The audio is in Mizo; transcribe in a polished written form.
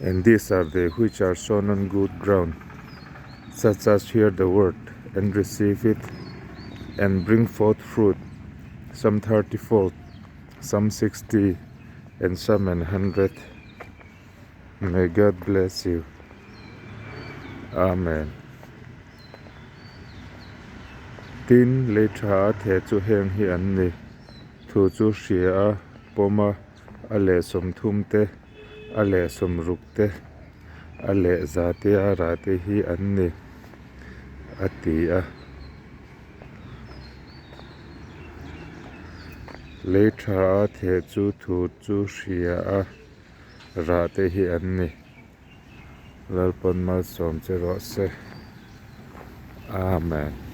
And these are they which are sown on good ground, such as hear the word and receive it and bring forth fruit, some thirtyfold, some 60, and some an hundred. May God bless you. Amen. Tin, lei tha a theh chu heng hi an ni, Thu chu hria a, pawm a, a leh 30 te, a leh 60 te, a leh za te a rah te hi an ni, a ti a. Lei tha a theh chu thu chu hria a, rah te hi an ni. Lalpawn malsawm che rawh se. Amen.